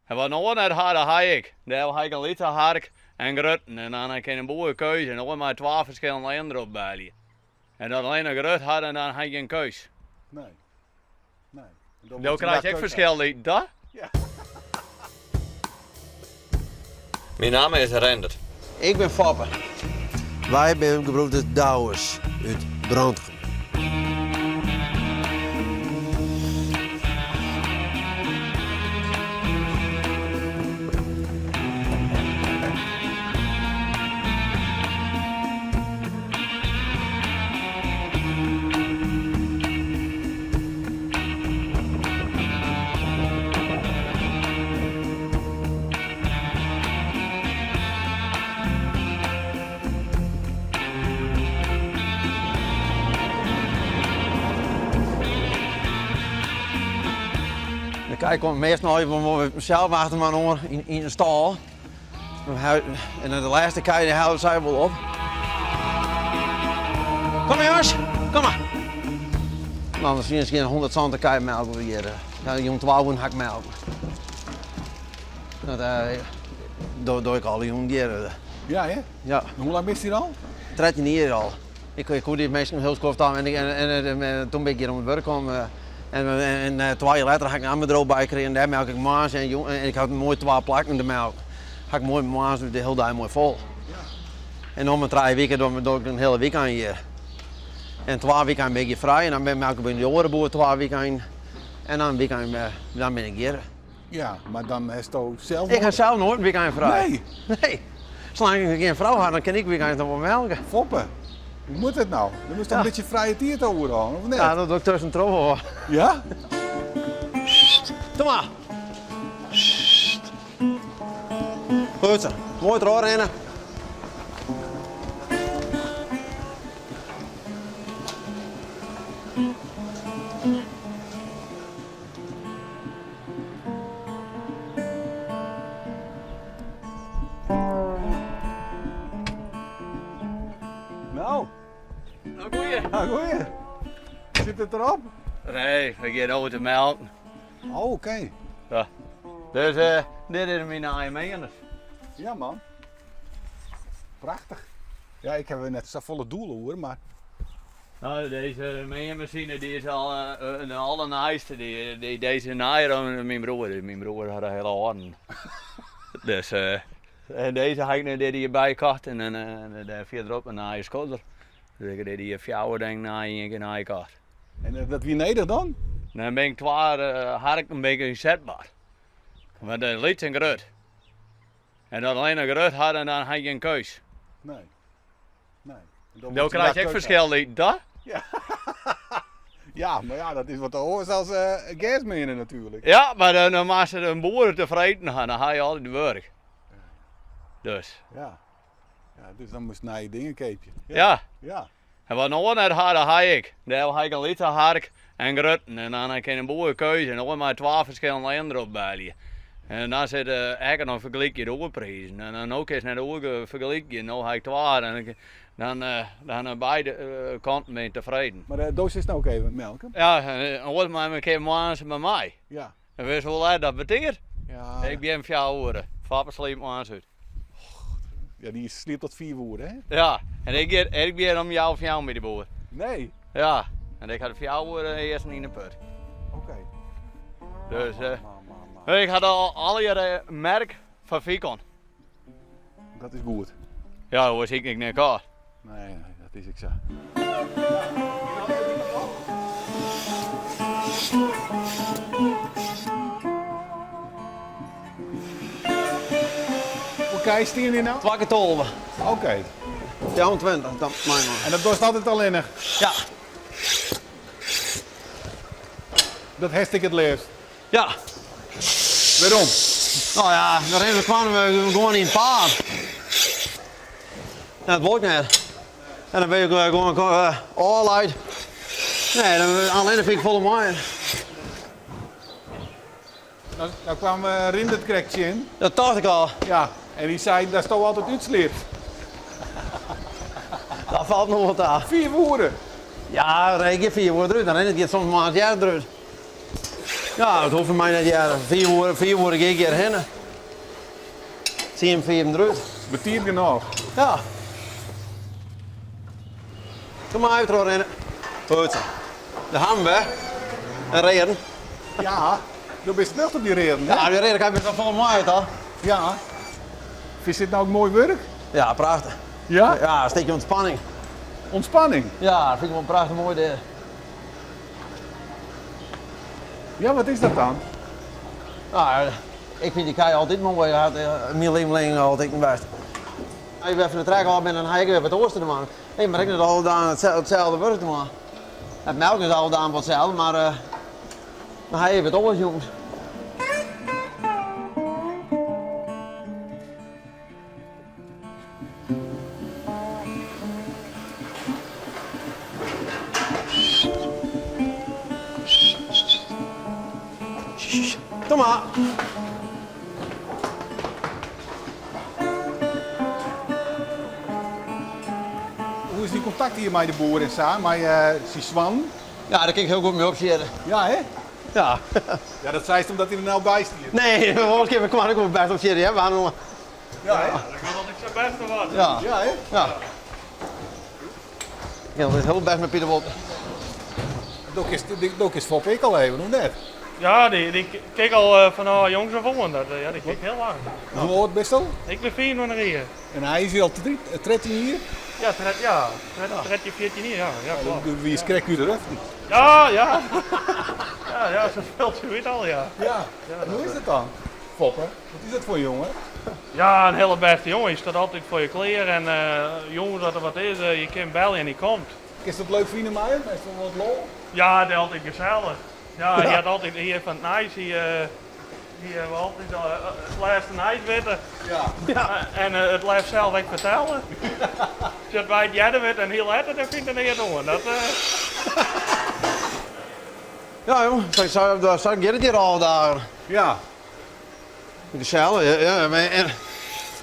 En wat oar net ha, dat ha ik. Dêr ha ik in lytse hark en grutten en dan kin in boer keuze en oar mei twa ferskillende leanen derop belje. En dat allinne grut hat en dan ha je gjin keus. Nee. Nee. En dan No krijg je ek ferskil iten, toch? Ja. Myn namme is Rendert. Ik bin Foppe. Wy binne gebroeders Douwes út Brantgum. De kij komt meastal noch even sels achter man oan yn de stâl. En de lêste kij dy hellet sy wol op. Kom mar jonges, kom mar. Dan is miskien 170 kij melk we hjir. Ja, jûn 12 oeren ha ik melk. Dat uh, doe ik alle jûn hjir. Ja, hè? Ja. Hoe lang bist hier al? 13 jier al. Ik, ik koe dy minsken hiel skoft aan en, en, en, en, toen bin ik hjir oan it wurk kommen. En, en, en twa jier letter ha ik in ander bedriuw by krigen. Dêr melk ik moarns en jûn. En ik ha moai twa plakken de melk. Ha ik moai moarns de hiele dei moai fol. En om de trije wiken doch, doch ik in hiele wykein hjir. En twa wykein bin ik hjir frij en dan ben melk ik by de oare boer twa wykein. En dan wykein dan bin ik hjir. Ja, mar dan hasto sels. Ik ha sels noait in wykein frij. Nee. Nee. Salang't ik gjin frou ha, dan kin ik wykein noch wol melke. Foppe, hoe moat it no? Dan moatst toch in bytsje frije tiid oerhâlde, of net? Ja, dat doch ik tuskentroch wol. Ja? Kom mar. Goed zo. Moai trochrinne. No. No goeie. No goeie. Sit it derop? Nee, we gean no te melken. Oh, oké. Ja. Dus uh, dit is myn nije meaner. Ja man. Prachtich. Ja, ik ha net safolle doel oer, mar... No, dizze meanmasine dy is al de allernijste. Dy, dy, dizze nijer dan myn broer. Myn broer hat in hiele âlden. Dus en dizze ha ik net dit jier bykocht en en dêr fierderop in nije skodder. Dus ik ha dit jier fjouwer dingen nij ien kear nij kocht. En dat wie nedich dan? Dan bin ik twa harken bin ik ynsetber. Want de lyts en grut. En dat allinne grut hat en dan ha je gjin keus. Nee. Nee. En Dan krijg je ek ferskil iten, toch? Ja. ja, mar ja, dat is wat oars as uh, gersmeanen natuerlik. Ja, mar dan, dan moatst in boer tefreden ha, dan ha je altyd wurk. Dus. Ja. Ja, dus dan moatst nije dingen keapje. Ja. Ja. ja. En wat oar net ha, dat ha ik. Dêr ha ik in lytse hark en grutten. En dan kin in boer keuze en oar mei twa ferskillende leanen derop belje. En dan sit ek noch fergelykje de oerprizen. En dan no kinst net oer fergelykje. No ha ik twa en dan, dan beide kanten bin ik tefreden. Mar do sitst no ek even melken? Ja, oars mei in kear moarns mei my. Ja. En witst hoe let dat betiid? Ja. Ik bin fjouwer oere. Foppe sliept moarns út. Ja, dy sliept tot fiif oere, hè? Ja, en ik gean, ik gean om healwei fjouwer by de boer. Nee. Ja, en ik ha de fjouwer oere earst yn de put. Oké. Dus uh, ik ha al allegear merk fan Vicon. Dat is goed. Ja, oars hie ik net kocht. Nee, nee, dat is ek sa. Hoe kij stean hjir no? Twa kear 12. Oké. 24, dan mei mar. En dat dochst altyd allinnich? Ja. Dat hast ek it leafst? Ja. Wêrom? No ja, dan rinne we gewoan yn it paad. Dat wol ik net. En dan bin ik gewoan ôfleid. Nee, dan allinnich fyn ik folle moaier. No, no kwam Rindert krekt tsjin. Dat tocht ik al. Ja, en dy sei datsto altyd útsliepst. Dat falt noch wol ta. Fiif oere? Ja, ik gean fiif oere derút. Dan rint it giet soms moarns earder derút. Ja, dat hoecht foar my net hear. Fiif oere, fiif oere gean ik hjir hinne. Tsien fiven derút. Betiid genôch. Ja. Kom mar even trochrinne. Goed sa. Dêr hawwe we in readen. Ja, do bist nocht op dy readen, hè? Ja, dy readen krij ik best wol folle mei, toch? Ja. Fynst dit no ek moai wurk? Ja, prachtich. Ja? Ja, in stikje ûntspanning. Ûntspanning? Ja, dat fyn ik wol prachtich moai dit. Ja, wat is dat dan? Nou, ik fyn dy kij altyd moai. Dat hat myn leafling altyd west. As je wer fan de trek ôf binne, dan ha ik wer wat oars te dwaan. Ik moat ek net alle dagen itselde wurk dwaan. It melken is alle dagen wol itselde, mar dan ha je wat oars jûns. Kom mar. Hoe is dyn kontakt hjir mei de boer en sa, mei syn soannen? Ja, dêr kin ik hiel goed mei opsjitte. Ja, hè? Ja. Ja, dat seist omdat hy der no by stiet. Nee, oars kin ik wol bêst opsjitte, hear. Ja, hè? Dat gaat altyd sa bêst noch wat. Ja. Ja, hè? Ja. Ik kin altyd hiel bêst mei Pieter Wolter. Do kinst, do kinst Foppe ek al even, of net? Ja, dy, dy ken ik al eh, fanôf jongs af oan. Dat, eh, ja, dy ken ik hiel lang. Hoe âld bist al? Ik bin 25 jier. En hy is al 13 jier? Ja, ja, 13, 14 jier, ja. Ja, klopt. Doe wiest krekt út de ruften. Ja, ja. Ja, ja, sa felt se al, ja. Ja, en hoe is dat dan, Foppe? Wat is dat foar in jonge? Ja, in hiele bêste jonge. Hy stiet altyd foar je klear en jûns as der wat is, je kin belje en hy komt. Kinst it leuk fine mei him? Hast wol wat lol? Ja, it is altyd gesellich. Ja, hy hat altyd, hy hat fan it nijs, hy, hy wol altyd it lêste nijs witte. Ja. En it leafst sels ek fertelle. As wy it earder witte en hy letter, dan fynt er neat oan. Dat, Ja, jong, sa, sa giet it hjir alle dagen. Ja. Gesellich, ja. ja. En,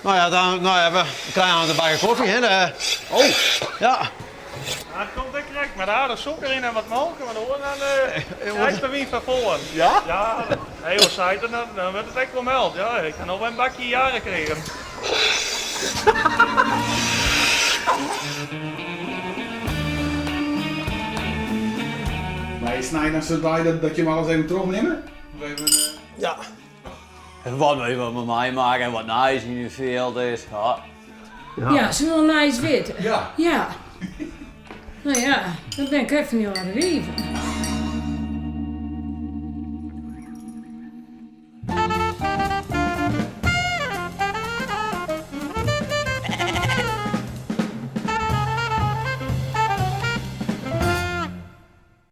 no ja, dan, no ja, we krije aanst in bakje kofje, hè. Oh. Ja. Ja, it komt ek krekt mei aardich sûker yn en wat molke, want oars dan krijst de wyn fan foaren. Ja? Ja, nee, hoe seit er, dan, dan wurdt it ek wol meld. Ja, ik ha no wer in bakje jaren krigen. Mar is snein dan sa'n dei dat, dat jim alles even trochnimme? Of even, Ja. Wat we wat meimakke en wat nijs yn it fjild is. Ja. Ja, se wol nijs witte. Ja. Ja. No ja, dan bin ik even yn de wieven.